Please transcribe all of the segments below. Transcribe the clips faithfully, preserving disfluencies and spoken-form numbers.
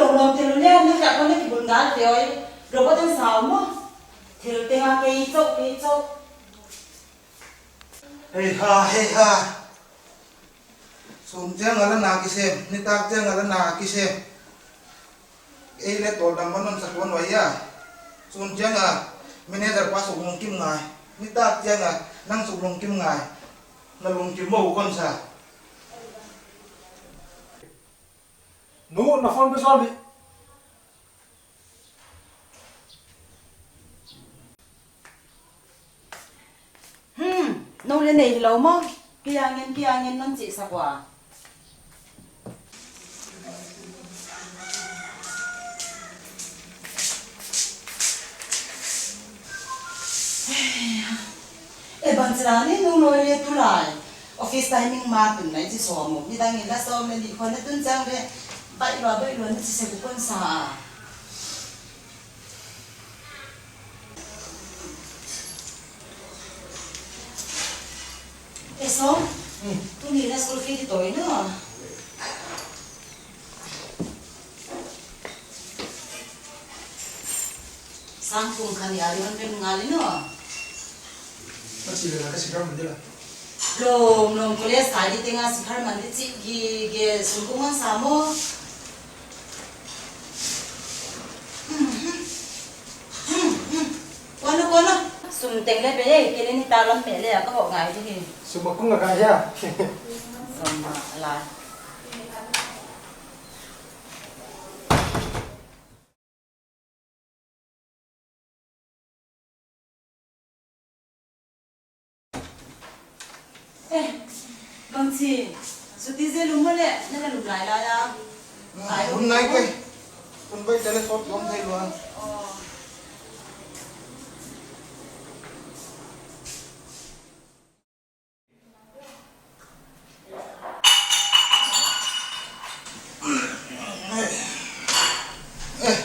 Lawm thil lian na ka ko na kibun ngal te oi. Robot in sao mo. Thil te nga kei chok, kei chok. Hei ha, hei ha. Sun chiang a la na kisem, nitak chiang a la na kisem. Ei le tol dang man non sa kon wai a. Sun chiang a manager pa suk lungkim ngai. Nitak chiang a nang suk lungkim ngai. Na lungkim mo kon sa. Nu, na phone pe sol di. Hmm, nou le nei lou mo. Kia ngen, kia ngen non chih sak ua. E bang chila ni nu loi le tulai. Office timing ma tun nai chi sawm uh. Nidang in la sawm le ni khon na tun chang le. Baih lua, baih lua na chi se ku kon sa. E sawm. Hmm. Tuni na school fee di toi no. Sang kum khan ya ri hon pen ngal ino. Ka si le la ka si kar man di la. Lom lom college thai di tenga si kar man di chi gi ge sum kum hon sa mo. Kono kono. Sum teng le pe ye ke le ni ta lam pe le ka ho ngai di hi. Sum a kung a ka ya. Sum a la. Eh, bangchi, suti zel lum le, na la lum lai lai a. Ai, lum nai ke. Kun bai tele sot lom thei lua. Oh. Eh,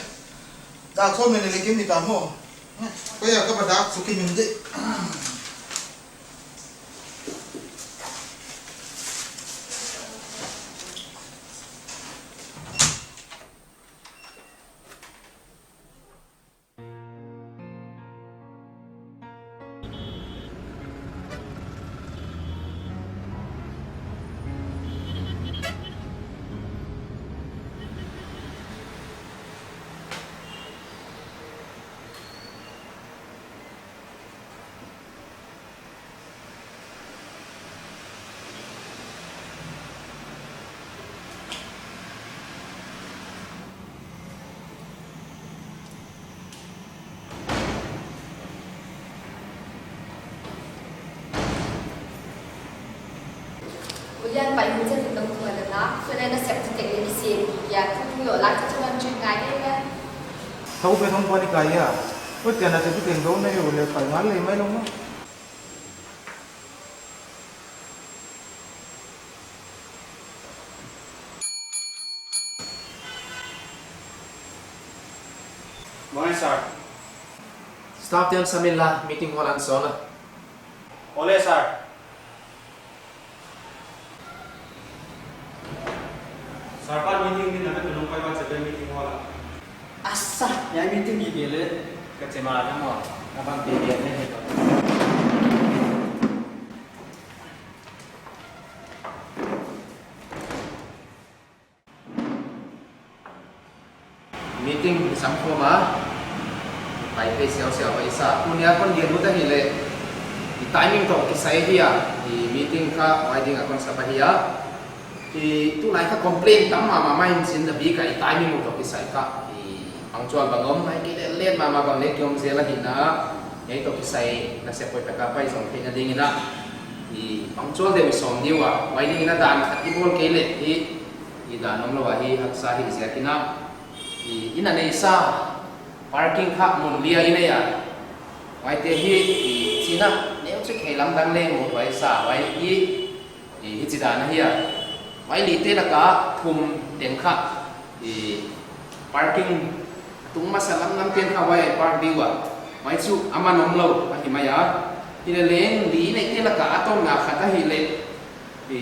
dak sawm le li kim ni ta mo. Ko ya ka ba dak su kim in de. Ulian pai hun chen tong tua da na, so na na sep tu teng ni si ya, tu tu yo la tu tu lam chin ngai de ya. Thau pe thong pon ni kai ya. Ko tia na te tu teng do na yo le pai ngal le mai long no. Morning, sir. Staff te'n sam inla, meeting hall ah sawl la. Ole, sir. Sir, pan meeting ni na ka tulung pai ba chebe meeting hall ah. Asa, ya meeting gi bele. Ka chema na mo, ka ban bele ne he to. Meeting sam khawm a, pai pe siau siau pai sa. Tuni a kon gen ut ahihleh, i timing toh kisai hi a, i meeting kha huai ding a kon sa pah hi a. I tulai kha complain tam mahmah mai in chin, a bik a i timing toh kisai kha. I punctual bang om, huai kei leh late mahmah bang leh ki om zel ahi na. Hiai toh kisai nasep hoih tak a pai zong theihna ding in a. I punctual deuh i sawm di ua, huai ding in a dan khat i bawl kei leh hi. I dan om lou a hi haksa hi ziak in a. I, i na neihsa parking kha mun li a i nei a. Huaite hi, i, chihna neuchik hei lamdang leng mu tuai sa, huai hi, i, hichi dan ahi a. Huai lite laka thum teng kha, i, parking tung masa lamlam teng kha huai park di ua. Huai chu a man om lou ahi mai a. Hileleng li neite laka a tawpna khat ahihleh, i,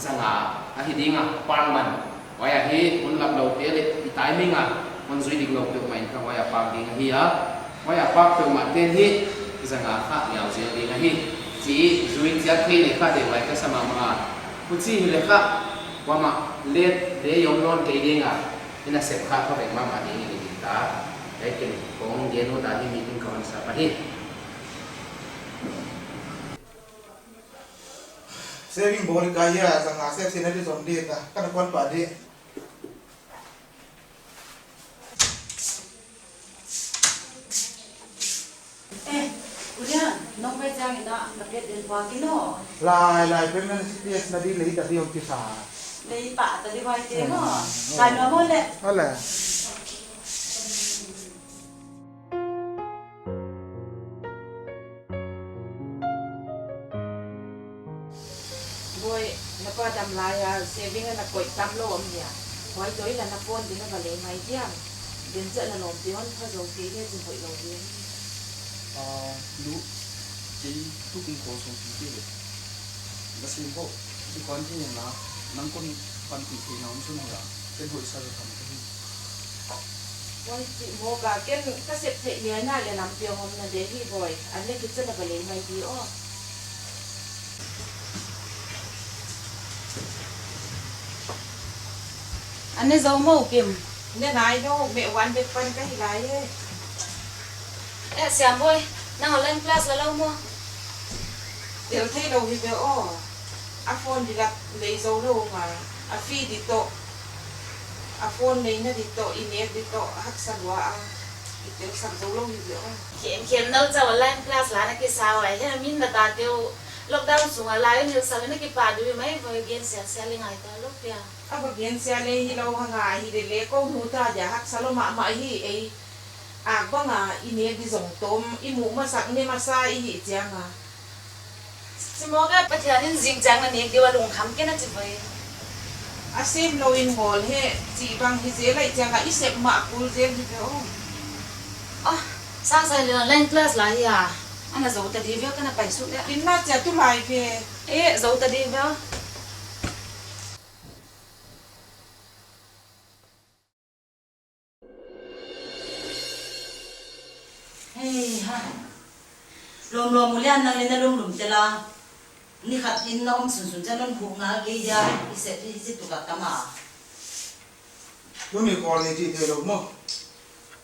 zanga ahi ding a, park man. Huai ahi, hun lap lou te leh i timing a hon zui dik lou peuhmah in kha huai a pak ding ahi a. Huai a pak peuhmah te'n hi, i zang a kha nial zel ding ahi. Chi zui chiat thei leh kha deuh lai ka sa mahmah a. Huchi hileh kha, kuamah late leh i om nawn kei ding a, i nasep kha kha vek mahmah ding i hi ta. Hiai ken kong gen ut a hi, meeting ka hon sap ahi. Saving bawl ka hia, zang a sep sih na di zom di ta, ka na kuan pah di. Eh, Ulian, nong pai chiang in a, na pet den pua ki no. Lai, lai, pregnancy test na di lei ta di om ki sa. Lei pah ta di huai te no. Hmm, oh. Lai no mo le. Ole. Boy, na pa dam lai a, saving a na koih tam lou om hia. Huai toh i la na phone ding a va lei mai diam. Den chiah na lawmte hon pha zou kei leh chin hoih lou ding. Ah, nu, kei tu kum ko song pi te le. Na sim bo, di kuan ti na, nang kon pan ti thei na om sun hia. Ken hoih sa tham ka hi. Huai chih mawk a, ken ka sep theih ngial na leh lampi a om na de hi boy, an leh kitchen a va lei mai di aw. An ne zou maw Kim? Ne nai lou, meh wan bek pan ka hi lai e. Eh, Siam boy, nang online class la lou maw? Tel thei lou hi ve aw. A phone di lak lei zou lou nga, a fee di toh, a phone neihna di toh, i nek di toh, haksa lua a, i tel sak zou lou hi ve aw. Khem khem nau cha online class la na kisa huai, hiai min na ta teu lockdown sung a lai nil sa na kipak di mai voi gen sia sia leh ngai ta lou pia. A va gen sia leh hi lou hang a hi leh leh kou nu ta dia haksa lou mahmah hi ei. Ak bang a i nek di zong tom, i muh masak ne masa i hih chiang a. Simawk a Pathian in zing chiang na nek di ua lungkham kei na chi voi. A sem lou in ngol he, chih bang hi zel lai chiang a i sep mah kul zel hi ve aw. Ah, sang sai leh online class la hi a. Ana zou ta di ve aw ka na pai suk leh. Inn na chia tu lai ve. Eh, zou ta di ve aw. Hei ha. Lawm lawm Ulian nang leh na lum lum tel a. Ni khat in na om sunsun chiang non hu nga kei dia i sep hi si tu ka tam a. Tuni khawl ni chih theilou maw?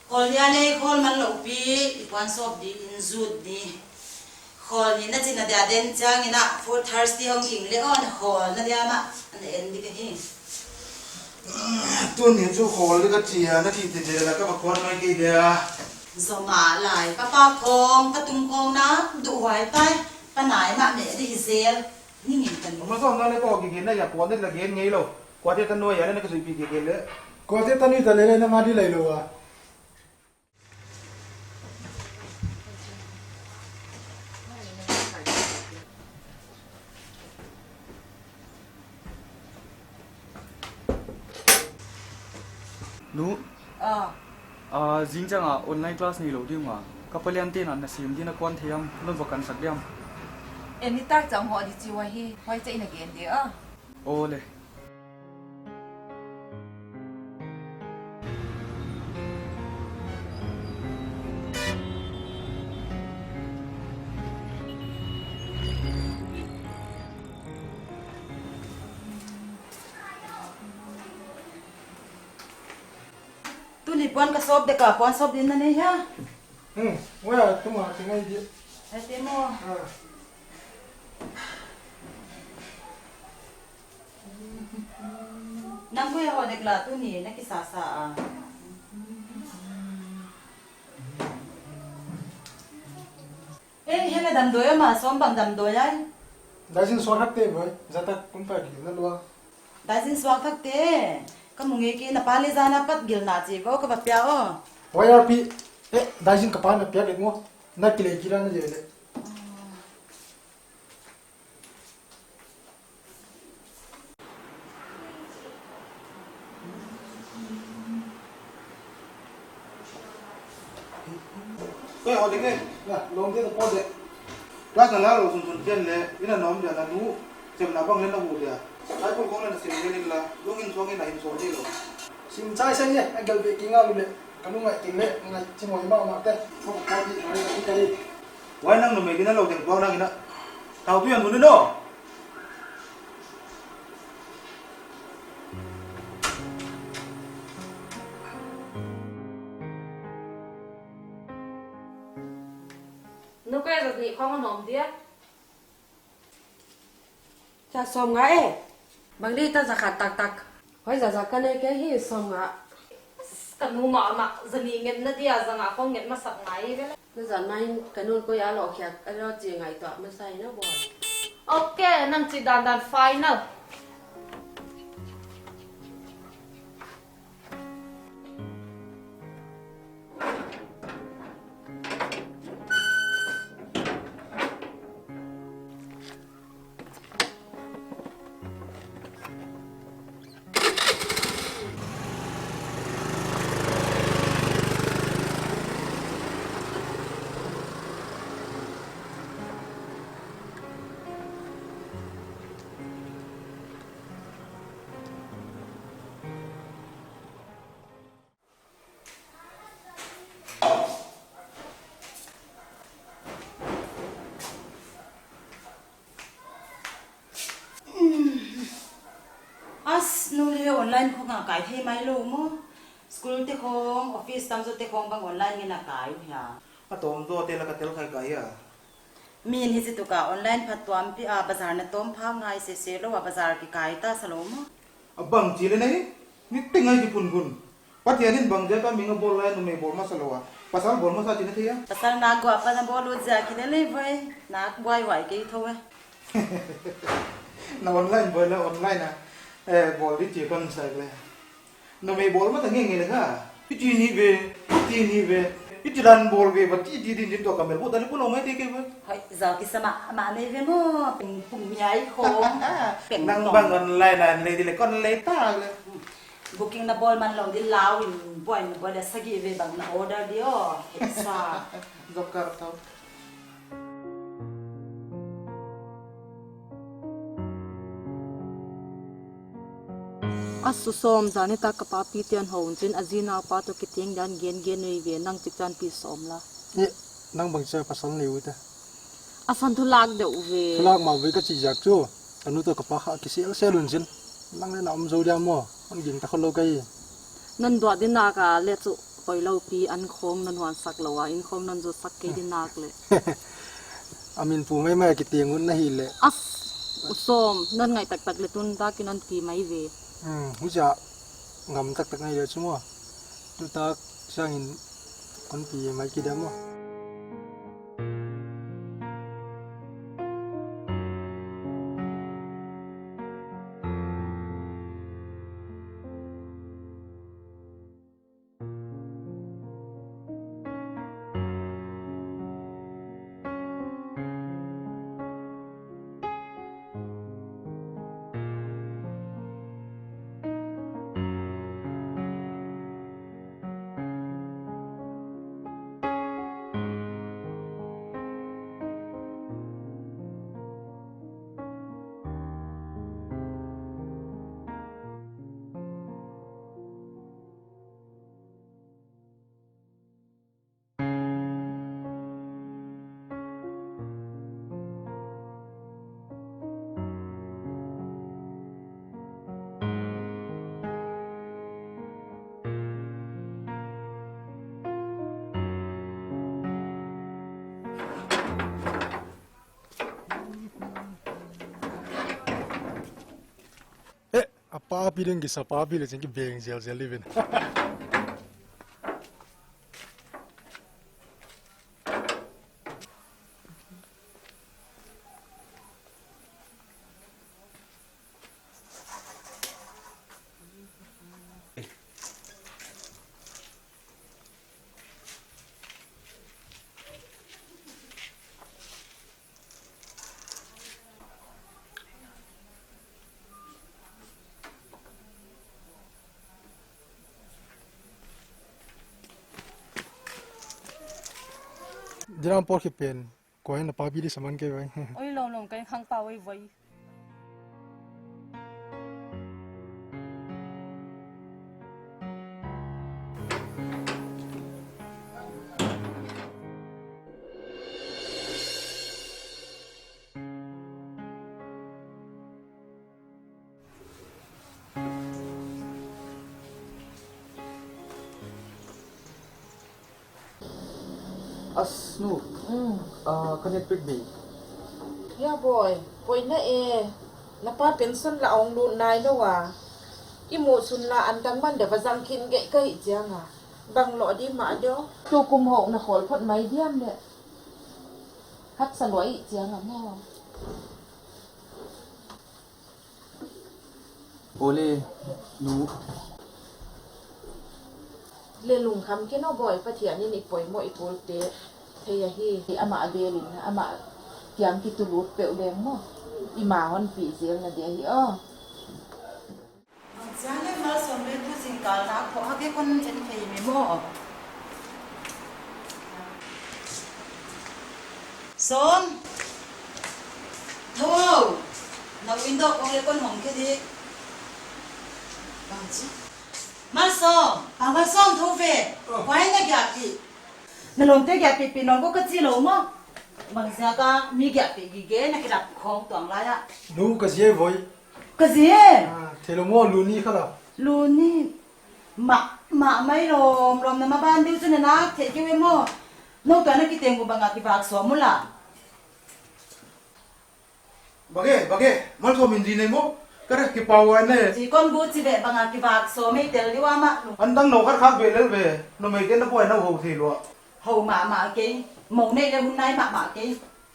Khawl ni a leh khawl man lou pi, i puan sawp di in zut di. Khawl ni na chih na dia den chiang in a, four Thursday hong ging leh aw na khawl na dia mah, ana en di ka hi. Tuni chu khawl di ka chi a, na chih te te la ka va khawl mai kei dia. Zom a lai, papa khong, ka tung khong na, duh huai tai, pa nai mah meh di hi zel. Ning in kan. Ama zom na leh ko ki gen na ya ko ne la gen ngei lou. Kuate ta nui a leh na ka zui pi ki gen leh. Kuate ta nui ta leh leh na ma di lai lou a. Nu. Ah. Ah, zing chiang a online class neilou di ung a. Ka palian te'n na sem di na kuan thei hiam, non va kan sak diam. En ni tak chiang ho di chi ua hi, huai chiah in a gen di a. Aw le. Tuni puan ka sawp dek a, puan sawp din na nei hia? Hmm, wea, tuma, tingai di. Ai, te mo. Ah. Nang koi ho dek la tuni, na kisa sa a. Eh, hena damdawi ama sawm bang damdawi ai. Daizin suak thak te boy, zatak kum pa gil na lua. Daizin suak thak te, ka mu ngei kei na pa leh zan a pat gil na chi vo ka va pia aw. Wai a pi, eh, daizin ka pa na pia leh mo, na kilei kila na leh leh. Koi ho dek e, na, lawm dia ko dek. Class na la lou sunsun chiang leh, inn a na om dia na nu. Sem na bang le na bu dia. Sai pul kong le na sim le la. Lungin suang in a hin suang di lo. Sim chai sai ye, a gel be ki nga lu le. Ka nu ngai ting le, ngai chi mo ma ma te. Ko ko di, ngai ka di. Wai nang numei dina lo teng tuang nang ina. Tau tu yang dun no. Nu koi zat ni khong nom dia. Cha sawmnga e. Bang di ta za khat taktak. Hoi za za ka nei kei hi sawmnga. Ka nu mahmah za ni ngen na dia za nga khong ngen masak ngai ve le. Na za nai ka nu koi a lo khiak a lo chi ngai tua masa hi na bo. Ok, nang chi dandan final. As, nu le online khong a kai thei mai lo maw. School te khong, office tamzaw te khong bang online ngen a kai uh hia. A tawmzaw te la ka tel khai kai a. Min hichi tuk a online phattuampih a bazar na tawm phak ngai sese lou a bazar kikai ta sa lo maw. A bang chi le nei, ni te ngai di phunphun. Pathian in bang ziak a mi nga bawl lai numei bawl masa lou a. Pasal bawl masa chi na thei a. Pasal nak guap a na bawl ut ziak hi le le voi. Nak buaihuai kei tho e. Na online bawl le online a. Eh, bawl di chi kon sai le. Numei bawl masa ngeingei le kha. Hiti ni ve, hiti ni ve. Hiti dan bawl ve, va ti ti din din tua kamel bu dan pun ong mai te ke ve. Hoi, zau ki sama, ma nei ve maw, pung pung miai khong. Nang bang online a lei di le kon lei ta le. Booking na bawl man lou di lau in, bawl na bawl le sagih ve bang na order di o. Hei sa. Zok kar tau. A su sawm zan ni tak ka papi tian hou chin a zi nau pa toh kiteng dan gen gen nei ve nang chik chan pi sawm la. Eh, nang bang cha pasal nei u ta. A san thu lak deuh ve. Thu lak ma ve ka chi ziak chu. Ka nu toh ka pa kha kisel sel un chin. Nang le na om zo dia maw. Hon ging ta kho lou ka hi. Nan duah di nak a le chu koi lou pi an khong nan huan sak lou a, in khong nan zu sak kei di nak le. A min pu mai mai kiteng un na hi le. As, u sawm, nan ngai tak tak le tun tak in nan pi mai ve. Hmm, hucha ngam tak tak ngai le chu maw. Tu tak sangin kon pi mai ki dia maw. Eh, a papi ding kisa papi le chin ki beng zel zel li vin. Dinam por ki pen, ko en na papi di saman ke vai. Oi, lom lom, kai khang pa oi vai. Asnu. Mm. Ah, ka net pek bei. Ya boy, poi na e. Na pa pension la ong lut nai lou a. I muh sun la an tang man da va zang khin gei ka hi chiang a. Bang lo di ma do. Tukum hou na khol phot mai diam le. Haksa lo i chiang a maw. Ole, nu. Le lungkham kei no boy, Pathian in i poimoh i pulte thei ahi. Amah bel in, amah kiang kitu lut peuh leng maw. I ma hon pi zel na dia hi aw. Bang chiang le Malsom le tu zingkal na khong a ke kon en thei mi maw. Som. Tho. Na window khong le kon hong khe di. Bang chi. Malsom. Ah, Malsom tho ve. Oh. Wai na giak pi. Na lawmte giak pi pi nong ko ka chi lou maw. Bang ziak a mi giak pi gige na kilap khong tuang lai a. Nu ka zi e voi. Ka zi e? Ah, thei lou maw, Luni kha la. Luni. Mah, mah mai lawm, lawm na ma ban diu chu na nak thei kei ve maw. Nou tuan a kiteng uh bang a kivak sawm ula. Bang e, bang e, Malsom in zi nei maw. Ka ra kipau ai ne. Zi kon bu chi ve bang a kivak sawm ei tel diu a mah. An tang nou khat khak be lel ve. Numei te na buai na hou thei lou a. Hou mahmah kei, mou nei le hun nai mahmah kei,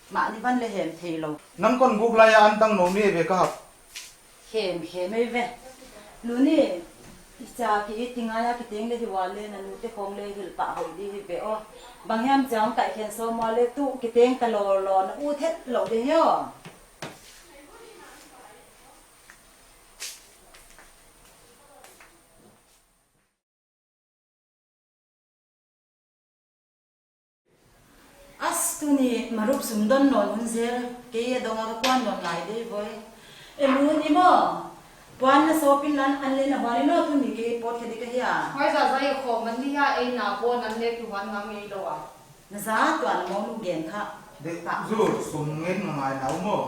mahni van le hem thei lou. Nang kon guk lai a an tang nou ni ve ka hap. Hem, hem ei ve. Luni, i cha ki i ti ngai a kiteng le hi ua le na nu te khong le hil pah hou di hi ve aw. Bang hiam chiang kai khen sawm ua le tu kiteng ta lou lou na u thet lou de hi aw. As, tuni Marup sum don nawn hun zel, kei a dong a ka kuan nawn ngai dei voi. E Luni maw, puan na sawp in lan an le na huan in aw, tuni kei pawt khe di ka hi a. Huai za za i khawm man di hia, ei na pawt nan le tu huan ngam ngei lou a. Na za tuan maw lunggen kha. Dek pa. Zu, sum ngen ngai na u maw.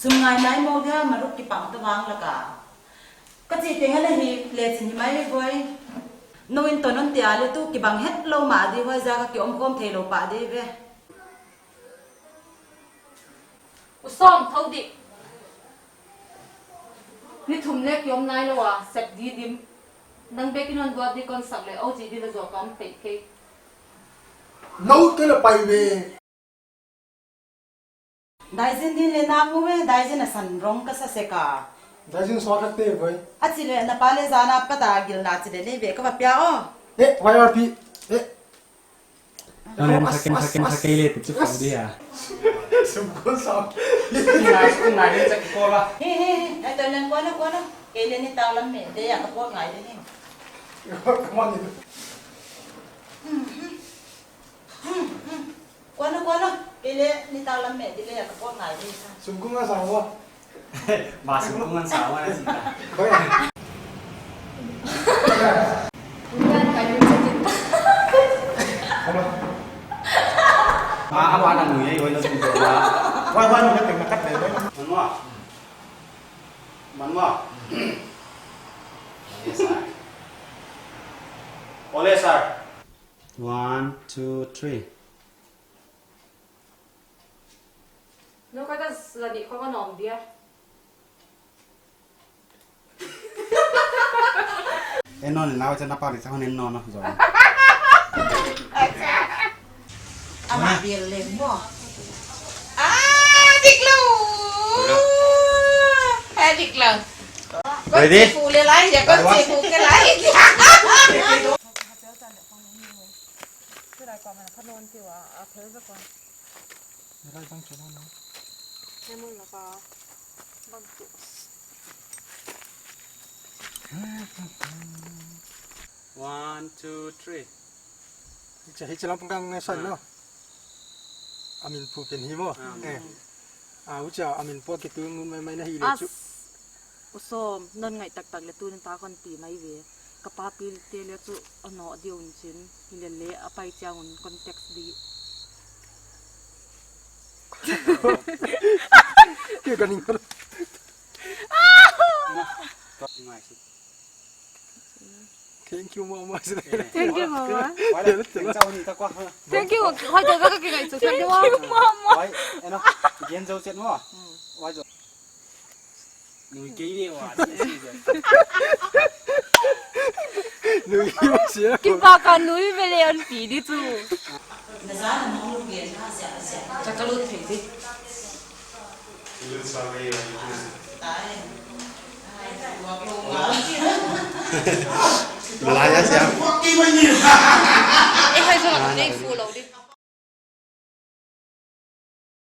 Sum ngai nai maw dia Marup kipang ta vang laka. Ka chih teng a le hi le chin hi mai voi. Nou in ton on tia le tu kibang het lou mah di huai za ka ki om khawm thei lou pah di ve. U Som, tho di. Ni thum le ki om nai lou a, sep di dim. Nang bek in hon buat di kon sak le, o chi di le zo ka om pei kei. Nou te le pai ve. Daizin din le nak mu ve, daizin a san rong ka sa sek a. Daizin suak ka te voi. A chi le na pa le zan a pat a gil na chi le nei ve ka va pia aw. Eh, wai a pi. Eh. Talen kha ken kha ken kha kei le tu chu pang dia. Sum ko sa. Ngai, ngai le chak ko la. He, he, he. Ai talen ko na, ko na. Kei le ni tau lam me, te ya ka pawt ngai de he. Come on. Hmm, hmm. Hmm, hmm. Kuan a, kuan a. Kei le ni tau lam me di le ka pawt ngai di sa. Sum kung a sa wa. Ba sum kung a sa wa na si ta. Kuan kai lu sa di. Ma, a ba na nu ye, yo na sum ko la. Wa, wa, nu ka te ma kat le. Man wa. Man wa. Yes, sir. Ole, sir. One, two, three. No, ka ta zani ko ka nom dia. E non, nau cha na pa ri cha hon en non, no, zo. Ama biel le mo. Ah, dik lo. Ah, dik lo. Ready? Kon si fu le lai, ya kon si fu ke lai. Rai bang channel no. Hei mun la ka. Bang tu. One, two, three. Hichi, hichi lampang kang ngai sai lo. Amin pu pen hi mo. Ah. Eh. Ah, ucha amin pu kitu ngun mai mai na hi le chu. As. U Som, non ngai taktak le tu nin ta kon pi mai ve. Ka pa pil te le chu a no diu in chin, hi le le a pai chiang un context di. Ke ka ning. Ngai si. Thank you, mama. Thank you, mama. Wai le, thank you, ni ta kwa. Thank you. Hoi to ka ki ngai chu. Thank you, mama. Wai, eno. Gen zo chet mo. Wai zo. Nui kei le wa. Nui kei sia. Ki pa ka nui ve le an pi di chu. Na za na mong lu gen na sia sia. Chakalut thei di. Malaya siam. Eh, hai zo, nei fu lo di.